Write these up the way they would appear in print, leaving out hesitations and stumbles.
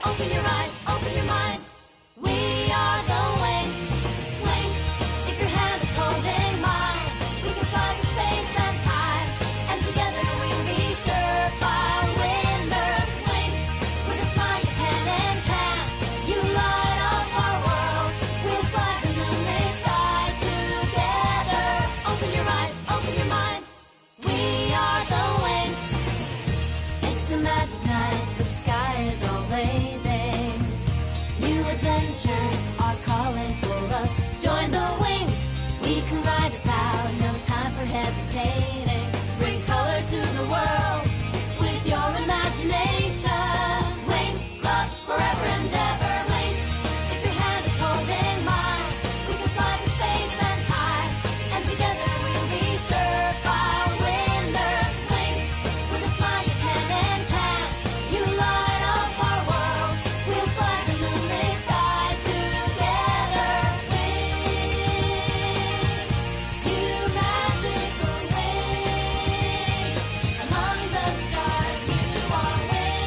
Open your eyes, open your mind. We are the Winx, Winx. If your hand is holding mine, we can fly through space and time. And together we'll be surefire winners. Winx, with a smile you can enchant. You light up our world. We'll fly the moonlit sky together. Open your eyes, open your mind. We are the Winx. It's a magic night, the sky is all blazing. New adventures are calling for us. Join the Winx, we can ride a cloud, no time for hesitating. Bring color to the world with your imagination. Winx Club forever and ever. Winx, if your hand is holding mine, we can fly through space and time. And together we'll be surefire winners. Winx, with a smile you can enchant. You light up our world. We'll fly the moonlit sky together. Winx, you magical Winx. Among the stars you are Winx.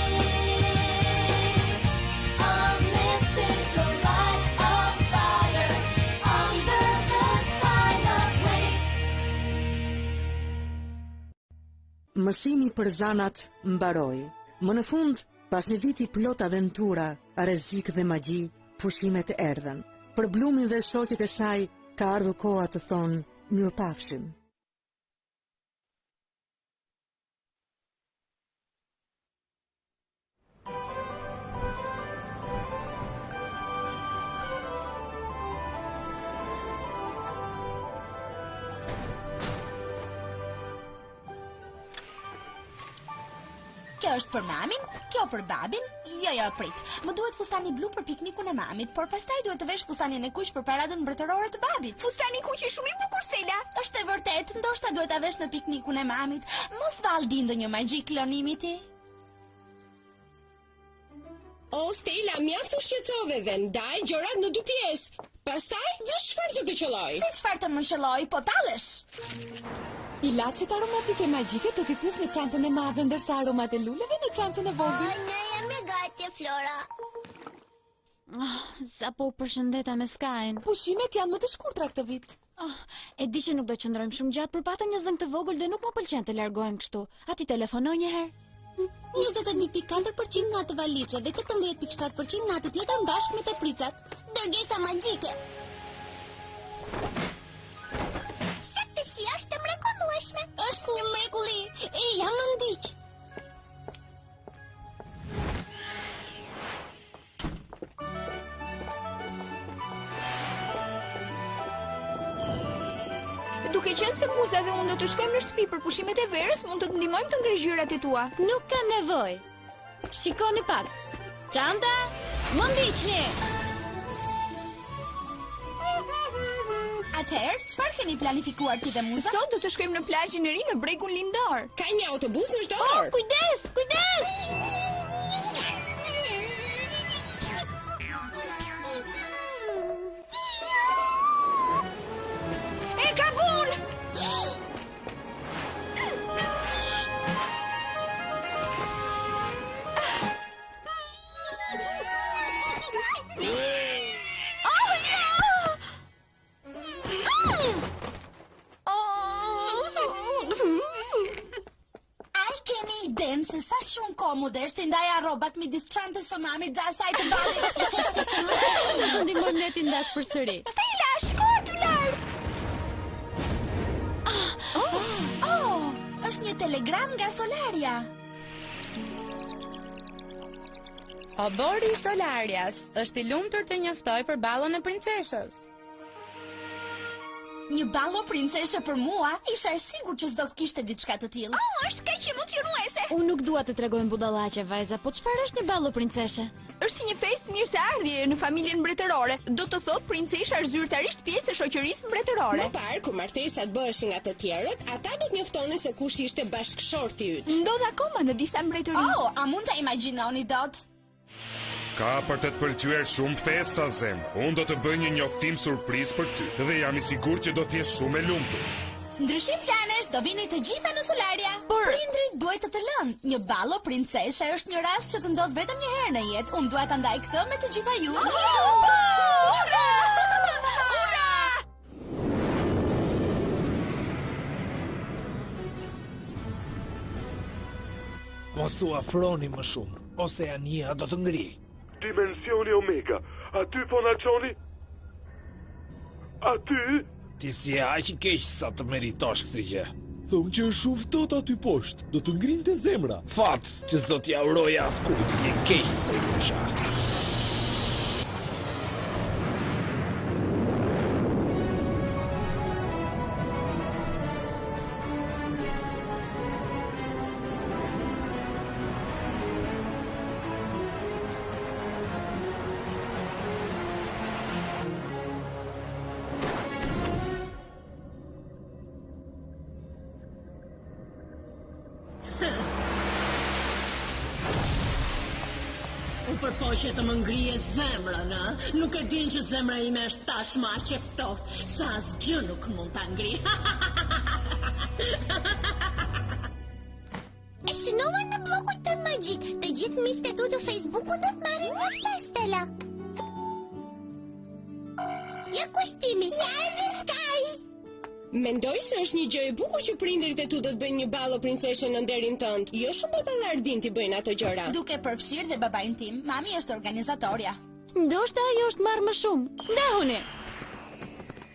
A mystical light of fire under the sign of Winx. Mësimi për zanat mbaroi. Më në fund, pas një viti plot aventura, rrezik dhe magji, pushimet erdhën. Për Blumin dhe shoqet e saj ka ardhur koha të thonë mirupafshim. Kjo është për mamin, kjo për babin. Jo, jo, prit. Më duhet fustani blu për piknikun e mamit, por pastaj duhet të vesh fustanin e kuq për paradën mbretërore të babit. Fustani i kuq është shumë i bukur, Stella. Është e vërtetë, ndoshta duhet ta vesh në piknikun e mamit. Mos vallë di ndonjë magji klonimi ti? O, Stella, mjaft u shqetësove dhe ndaj gjërat në dy pjesë. Pastaj, vesh çfarë të të qëlloj. Si çfarë të më qëlloj, po tallesh. Ilaçet aromatike magjike do t'i fus në çantën e madhe, ndërsa aromat e luleve në çantën e vogël. Ne jemi gati, Flora. Oh, sapo u përshëndeta me Skyn. Pushimet janë më të shkurtra këtë vit. Oh, e di që nuk do qëndrojmë shumë gjatë, por patëm një zënkë të vogël dhe nuk më pëlqen të largohem kështu. A t'i telefonoj një herë? 21.4% në atë valixhe dhe 18.7% në atë tjetër bashkë me tepricat. Dërgesa magjike. Saktësia është e mrekullueshme. Është një mrekulli. Eja, më ndiq. Duke qenë se Muza dhe unë do të shkojmë në shtëpi për pushimet e verës, mund të të ndihmojmë të ngresh gjërat e tua. Nuk ka nevojë. Shikoni pak. Çanta, më ndiqni. Atëherë, çfarë keni planifikuar ti dhe Muza? Sot do të shkojmë në plazhin e ri në bregun lindor. Ka një autobus në çdo orë. Oh, kujdes, kujdes! E ka bun! Oh, jo! A e keni idenë se sa shumë komode është t'i ndaja rrobat midis çantës së mamit dhe asaj të babit? Do të ndihmojmë ne t'i ndash përsëri. Stella, shiko aty lart. Oh, oh, është një telegram nga Solaria. Oborri i Solarias është i lumtur të njoftoj për ballon e princeshës. Një ballo princeshe për mua, isha e sigurt që s'do të kishte diçka të tillë. Oh, është kaq emocionuese. Unë nuk dua të tregojmë budallaqe, vajza, po çfarë është një ballo princeshe? Është si një festë mirëseardhjeje në familjen mbretërore. Do të thotë princesha është zyrtarisht pjesë e shoqërisë mbretërore. Më parë, kur martesat bëheshin nga të tjerët, ata do të njoftonin se kush ishte bashkëshorti yt. Ndodh akoma në disa mbretëri. Oh, a mund ta imagjinoni dot? Ka për të të pëlqyer shumë festa, zemër. Unë do të bëj një njoftim surprizë për ty dhe jam i sigurt që do të jesh shumë e lumtur. Ndryshim planesh, do vini të gjitha në Solaria. Por prindrit duhet të të lënë. Një ballo princeshe është një rast që të ndodh vetëm një herë në jetë. Unë dua ta ndaj këtë me të gjitha ju. Ura! Ura! Mos u afroni më shumë, ose anija do të ngrijë. Dimensioni Omega, aty po na çoni? Aty? Ti s'je aq i keq sa të meritosh këtë gjë. Thonë që është shumë ftohtë aty poshtë, do të ngrinte zemra. Fat që s'do t'ia uroja askujt, je keq zonjusha. U përpoqe të më ngrije zemrën, ë? Nuk e din që zemra ime është tashmë aq e ftohtë, sa asgjë nuk mund ta ngrijë. E shënova në bllokun tënd magjik. Të gjithë miqtë e tu të Facebookut do të marrin një ftesë, Stella. Ja ku është Timi. Ja edhe Sky. Mendoj se është një gjë e bukur që prindërit e tu do të bëjnë një ballo princeshe në nderin tënd. Jo shumë baballarë dinë t'i bëjnë ato gjëra. Duke përfshirë dhe babain tim, mami është organizatorja. Ndoshta ajo është marrë më shumë. Ndahuni!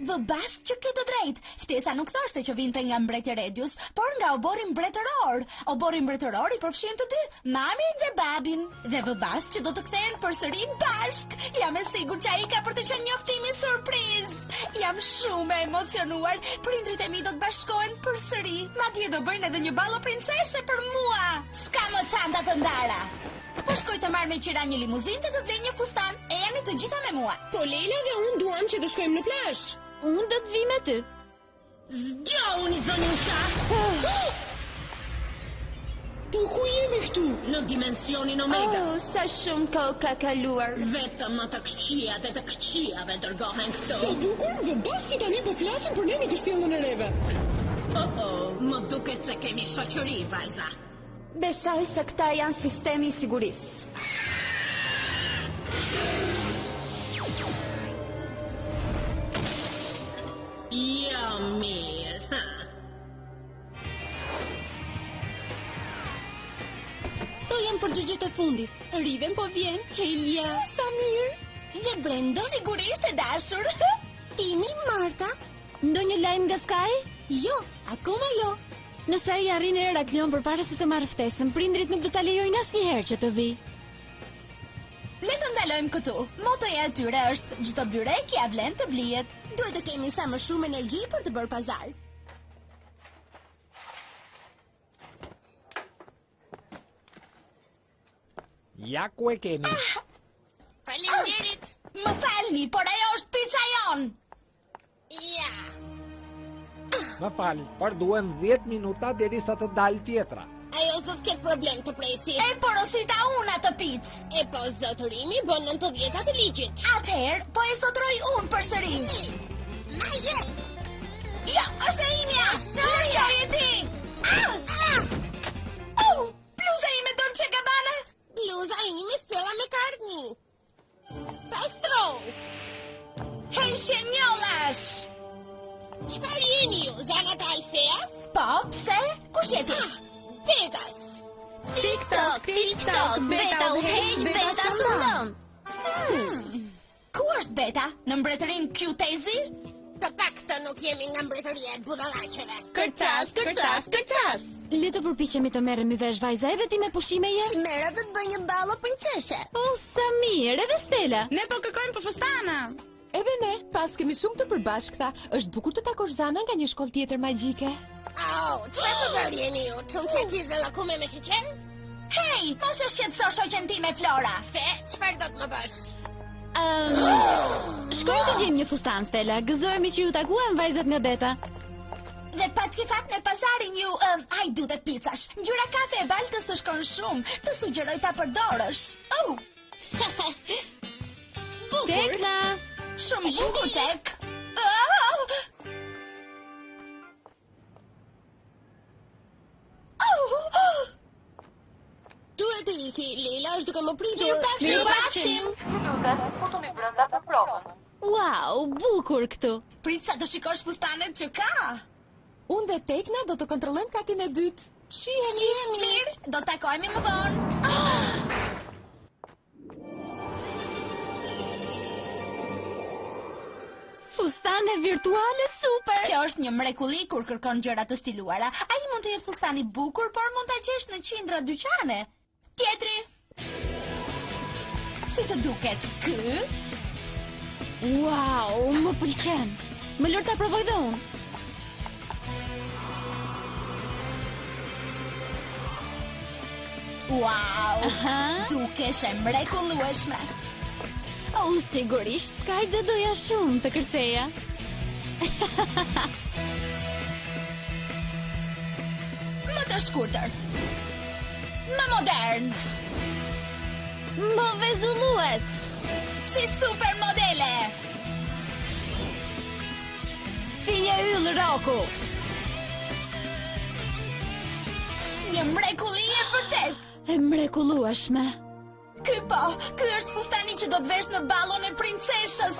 Vë bast që ke të drejtë. Ftesa nuk thoshte që vinte nga mbreti Redius, por nga oborri mbretëror. Oborri mbretëror i përfshin të dy, mamin dhe babin. Dhe vë bast që do të kthehen përsëri bashkë. Jam e sigurt që ai ka për të qenë njoftimi surprizë. Jam shumë e emocionuar. Prindërit e mi do të bashkohen përsëri. Madje do bëjnë edhe një ballo princeshe për mua. S'ka më çanta të ndara. Po shkoj të marr me qira një limuzinë dhe të blej një fustan. Ejani të gjitha me mua. Po Leila dhe unë duam që të shkojmë në plazh. Unë do të vij me ty. Zgjohuni zonjusha! Po ku jemi këtu? Në dimensionin Omega. Oh, sa shumë kohë ka kaluar. Vetëm më të këqijat e të këqijave dërgohen këtu. Sa bukur, vë bast që tani po flasin për ne në kështjellën e reve. Oh, oh, më duket se kemi shoqëri, vajza. Besoj se këta janë sistemi i sigurisë. Jo mirë, ha. Këto janë përgjigjet e fundit. Riven po vjen, Helia, sa mirë. Dhe Brenda? Sigurisht e dashur. Timi, Marta? Ndonjë lajm nga Sky? Jo, akoma jo. Nëse ai arrin në Heraklion përpara se të marrë ftesën, prindërit nuk do ta lejojnë asnjëherë që të vijë. Le të ndalojmë këtu. Motoja e tyre është çdo byrek ia vlen të blihet. Duhet të kemi sa më shumë energji për të bërë pazar. Ja ku e keni. Ah! Faleminderit. Më falni, por ajo është pica jonë. Ja. Më fal, por duhen 10 minuta derisa të dalë tjetra. Ajo s'do të ketë problem të presi. E porosita unë atë picë. E po zotërimi bën 90 të ligjit. Atëherë, po e zotëroj unë përsëri. Ma jep. Jo, është e imja. Lëshoje ti. Ah! Ah! Oh, bluza ime Dolce Gabbana. Bluza ime Stella McCartney. Pastro. Heqje njollash. Çfarë jeni ju, zanat e Alfeas? Po, pse? Kush je ti? Ah, Betas. Tik tok, tik tok, beta udhëheq, beta sundon. Hmm. Ku është Beta? Në mbretërinë Qtezi? Të paktën nuk jemi nga mbretëria e budallaqeve. Kërcas, kërcas, kërcas. Le të përpiqemi të merremi vesh vajza, edhe ti me pushime je? Shmera do të bëjë një ballo princeshe. Oh, sa mirë, edhe Stella. Ne po kërkojmë për fustana. Edhe ne, paskemi shumë të përbashkëta. Është bukur të takosh Zana nga një shkollë tjetër magjike. Au, çfarë po bërë jeni ju? Çumçakiz dhe llokume me sheqer? Hej, mos e shqetëso shoqen time Flora. Se, çfarë do të më bësh? Um, shkojmë të gjejmë një fustan, Stella. Gëzohemi që ju takuam vajzat nga Beta. Dhe paçi fat me pazarin ju, um, hajdute picash. Ngjyra kafe e baltës të shkon shumë. Të sugjeroj ta përdorësh. Oh, Bukur. Tekna. Shumë bukur tek. Oh! është duke më pritur. Mirupafshim. Ju lutem, futuni brenda për provën. Wow, bukur këtu. Prit sa të shikosh fustanet që ka. Unë dhe Tekna do të kontrollojmë katin e dytë. Shihemi. Mirë, do të takohemi më vonë. Fustane virtuale super. Kjo është një mrekulli kur kërkon gjëra të stiluara. Ai mund të jetë fustan i bukur, por mund ta gjesh në qindra dyqane. Tjetri. Si të duket ky? Wow, më pëlqen. Më lër ta provoj dhe unë. Wow! Dukesh e mrekullueshme. Oh, sigurisht, Sky do doja shumë të kërceja. Më të shkurtër. Më modern. Më vezullues. Si supermodele. Si një yll roku. Një mrekulli e vërtetë. E mrekullueshme. Ky po, ky është fustani që do të vesh në ballon e princeshës.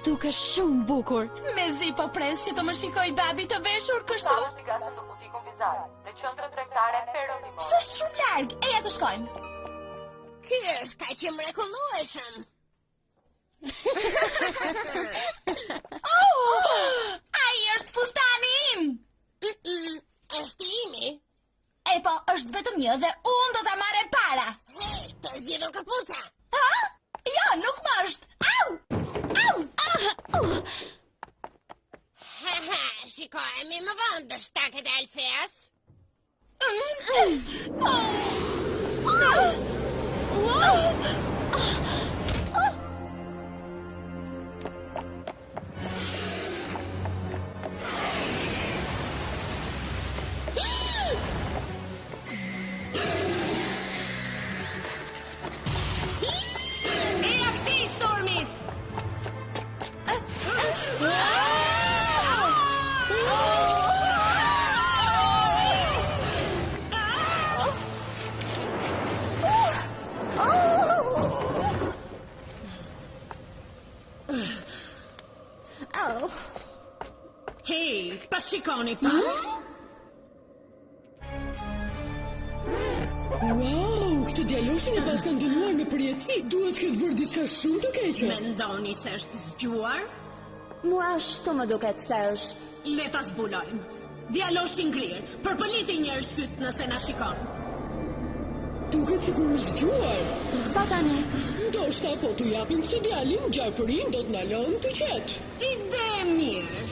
Dukesh shumë bukur. Mezi po pres që të më shikoj babi të veshur kështu. Fustani është i gatshëm në butikun Vizar, në qendrën tregtare Perëndimore. S'është shumë larg, eja të shkojmë. Ky është kaq i mrekullueshëm. Oh! Ai është fustani im. Mm -mm, është imi. E po, është vetëm një dhe unë do ta marr e para. Hej, të është zgjidhur kapuca. Ha? Jo, nuk më është. Au! Au! Ha ha, shikohemi më vonë dështakët e Alfeas. Oh! Wow! Eja këtej, Stormi! Oh. Hej, pa shikoni pak. Wow, këtë djaloshin e paskan dënuar me përjetësi. Duhet ketë bërë diçka shumë të keqe. Mendoni se është zgjuar? Mua ashtu më duket se është. Le ta zbulojmë. Djalosh i ngrirë, përpëliti një herë sytë nëse na shikon. Duket sikur është zgjuar. Pa tani. Ndoshta po t'u japim këtë djalin, gjarpërin do të na lënë të qetë. Ide e mirë.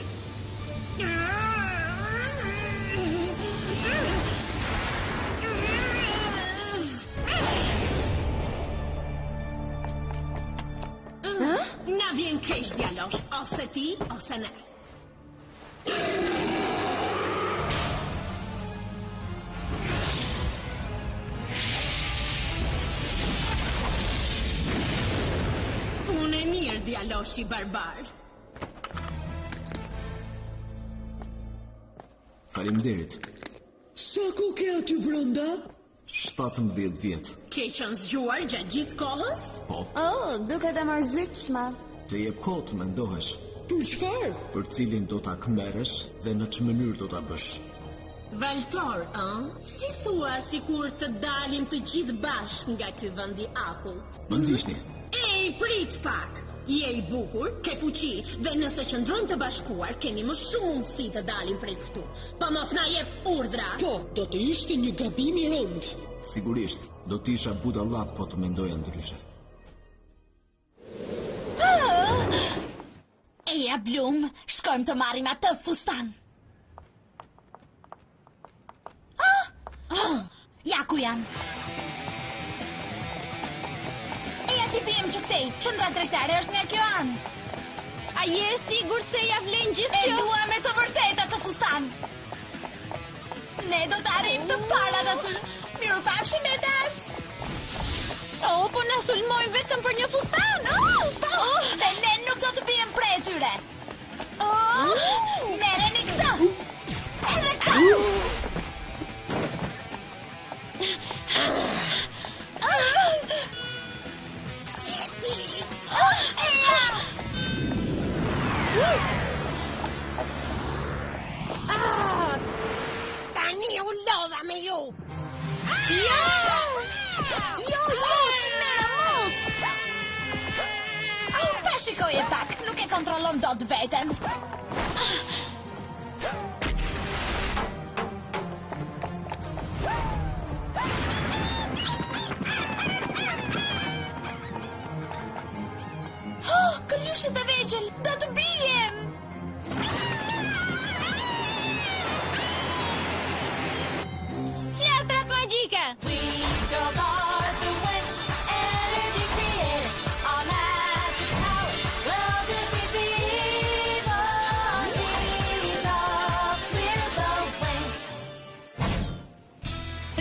Na vjen keq djalosh, ose ti, ose ne. Punë e mirë, djaloshi barbar. Faleminderit. Sa kohë ke aty brenda? 17 vjet. Ke qenë zgjuar gjatë gjithë kohës? Po. Oh, duket e mërzitshme. Të jep kohë të mendohesh. Për çfarë? Për cilin do ta këmerresh dhe në ç'mënyrë do ta bësh. Valtor, ë? Si thua sikur të dalim të gjithë bashkë nga ky vend i akullt? Më ndiqni. Ej, prit pak! Je i bukur, ke fuqi dhe nëse qëndrojmë të bashkuar, kemi më shumë mundësi të dalim prej këtu. Po mos na jep urdhra. Po, do të ishte një gabim i rëndë. Sigurisht, do të isha budalla po të mendoja ndryshe. Eja Blum, shkojmë të marrim atë fustan. Ah! Ah! Ja ku janë. Eja t'i bijem që këtej, qendra tregtare është nga kjo anë. A je e sigurt se ja vlen gjithë E kjo? dua me të vërtetë atë fustan. Ne do të arrijmë të parat aty. Mirupafshim Betas. Oh, po na sulmojnë vetëm për një fustan. Oh! Po, dhe ne nuk do të bijem pre e tyre. Oh! Merreni këtë. Edhe këtë. Ja shikoje pak, nuk e kontrollon dot veten. Oh, këlyshët e vegjël, do të bien! Flatrat magjike! We girls are the Winx, energy created. Our magic power will defeat the evil deeds of We're the Winx.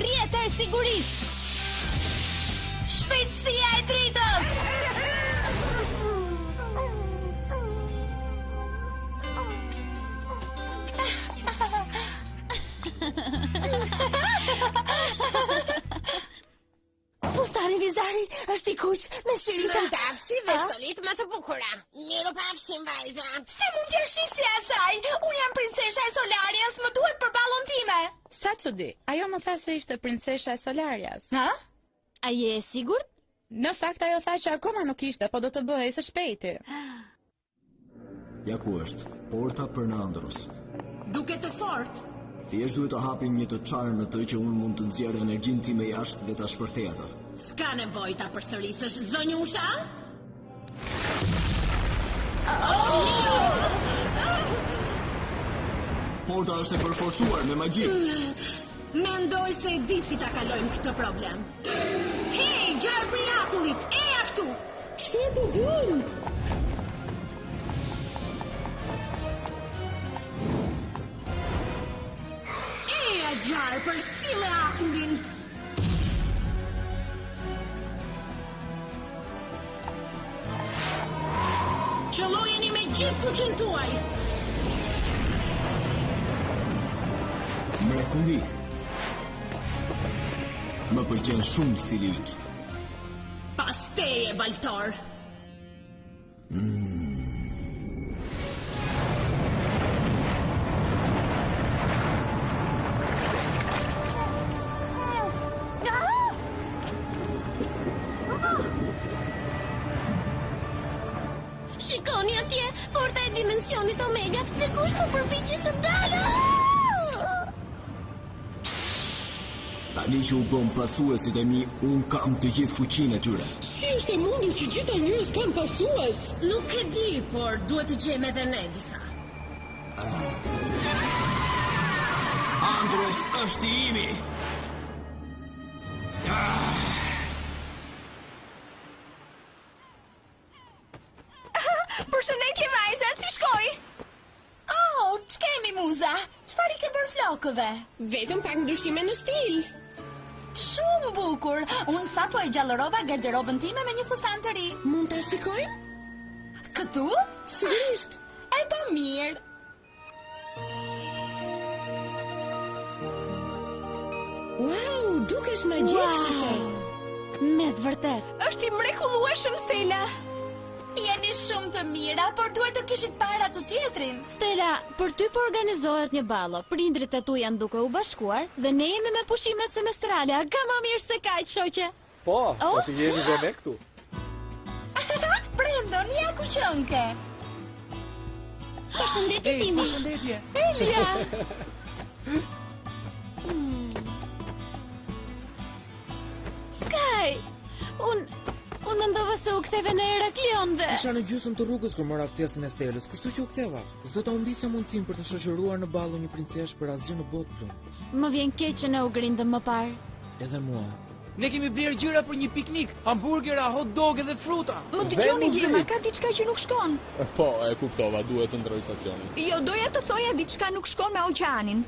Rrjeta e sigurisë! Shpejtësia e dritës! Fustani Vizari është i kuq me shirita. Mëndafshi dhe stolit më të bukura. Mirupafshim vajza. Si mund t'ia shisje asaj? Unë jam princesha e Solarias, më duhet për ballon time. Sa çudi, ajo më tha se ishte princesha e Solarias. Ha? A je e sigurt? Në fakt ajo tha që akoma nuk ishte, po do të bëhej së shpejti. Ja ku është, porta për në Andros. Duket e fortë. Thjesht duhet të hapim një të çarë në të që unë mund të nxjerr energjinë time jashtë dhe ta shpërthej atë. S'ka nevojë ta përsërisësh, zonjusha. Porta është e përforcuar me magji. Mendoj se e di si ta kalojmë këtë problem. Hej, gjarpri i akullit, eja këtu! Çfarë po bën? Eja, gjarpër, sille akullin! Qëllojeni me gjithë fuqinë tuaj! Mrekulli. Më pëlqen shumë stili yt. Pas teje, Valtor! Shikoni atje, porta e dimensionit Omega dhe kush po përpiqet të dalë? Tani që u bëm pasuesit e mi, unë kam të gjithë fuqinë e tyre. Si është e mundur që gjithë njerëz kanë pasues? Nuk e di, por duhet të gjejmë edhe ne disa. Andros është i imi. Përshëndetje vajza, si shkoi? Oh, ç'kemi muza? Çfarë i ke bërë flokëve? Vetëm pak ndryshime në stil. Shumë bukur. Unë sapo e gjallërova garderobën time me një fustan të ri. Mund ta shikojmë? Këtu? Sigurisht. E po mirë. Wow, dukesh magjepsëse. Me të vërtet. Është i mrekullueshëm Stella. Jeni shumë të mira, por duhet të kishit para të tjetrin. Stella, për ty po organizohet një ballo. Prindrit e tu janë duke u bashkuar dhe ne jemi me pushimet semestrale. A ka më mirë se kaq, shoqe? Po, Oh. po të jemi dhe ne këtu. Brendon, ja ku qenke. Përshëndetje Timi. Përshëndetje. Elia. Sky, unë unë mendova se u ktheve në Heraklion dhe Isha në gjysmë të rrugës kur mora ftesën e Stelës, kështu që u ktheva. S'do ta humbisja mundësinë për të shoqëruar në ballo një princeshë për asgjë në botë Blum. më vjen keq që ne u grindëm më parë. Edhe mua. Ne kemi blerë gjëra për një piknik, hamburgera, hot dog edhe fruta. Më dëgjoni djema, ka diçka që nuk shkon. Po, e kuptova, duhet të ndroj stacionin. Jo, doja të thoja diçka nuk shkon me oqeanin.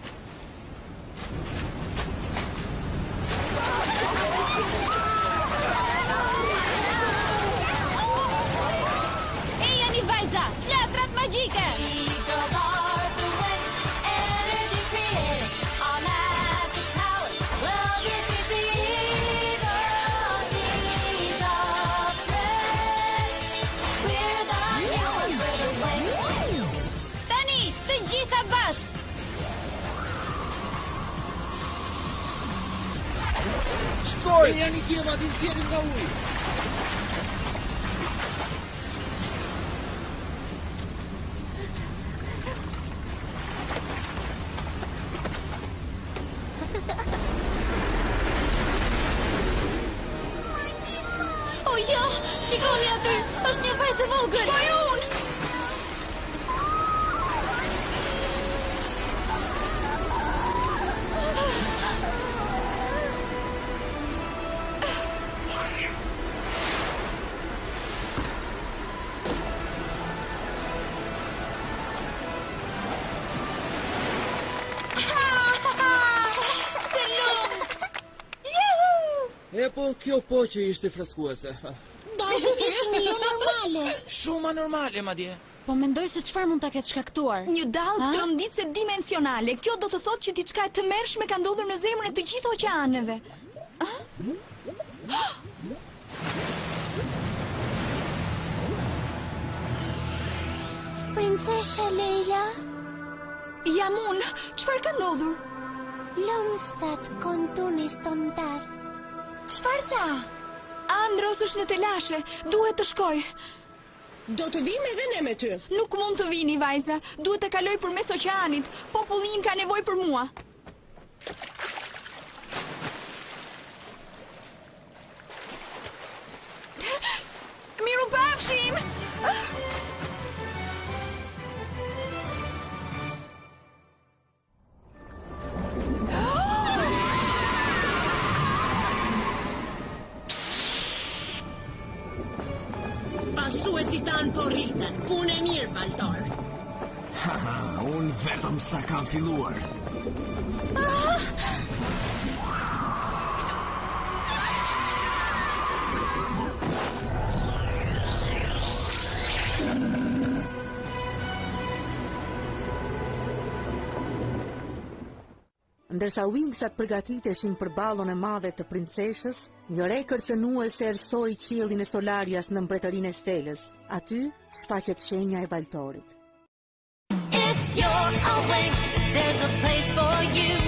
Ejani vajza, flatrat magjike. We girls are the Winx, energy created. Our magic powers will defeat the evil deeds of dread. We're the new ones, we're the Winx. Tani, të gjitha bashkë. Shkoj! Ejani djema, ti nxjerrim nga uji. Oh, jo! Shikoni aty! Është një vajzë e vogël! Shkoj unë! Të lumtë! Juhu! E po, kjo po që ishte freskuese. Dallgët ishin jo normale. Shumë anormale, madje. Po mendoj se çfarë mund ta ketë shkaktuar. Një dallgë tronditëse dimensionale. Kjo do të thotë që diçka e tmerrshme ka ndodhur në zemrën e të gjithë oqeaneve. Princesha Leila? Jam unë. Çfarë ka ndodhur? Lomstad kontunis tontar. Çfarë tha? Andros është në telashe. Duhet të shkoj. Do të vijmë edhe ne me ty. Nuk mund të vini, vajza. Duhet të kaloj përmes oqeanit. Populli im ka nevojë për mua. Mirupafshim! Pasuesit tanë po rriten. Punë e mirë, Valtor. Haha, unë vetëm sa kam filluar. Ndërsa Wingsat përgatiteshin për ballon e madhe të princeshës, një re kërcënuese errësoi qiellin e Solarias në mbretërinë e Stelës. Aty shfaqet shenja e Valtorit. If you're a Winx, there's a place for you.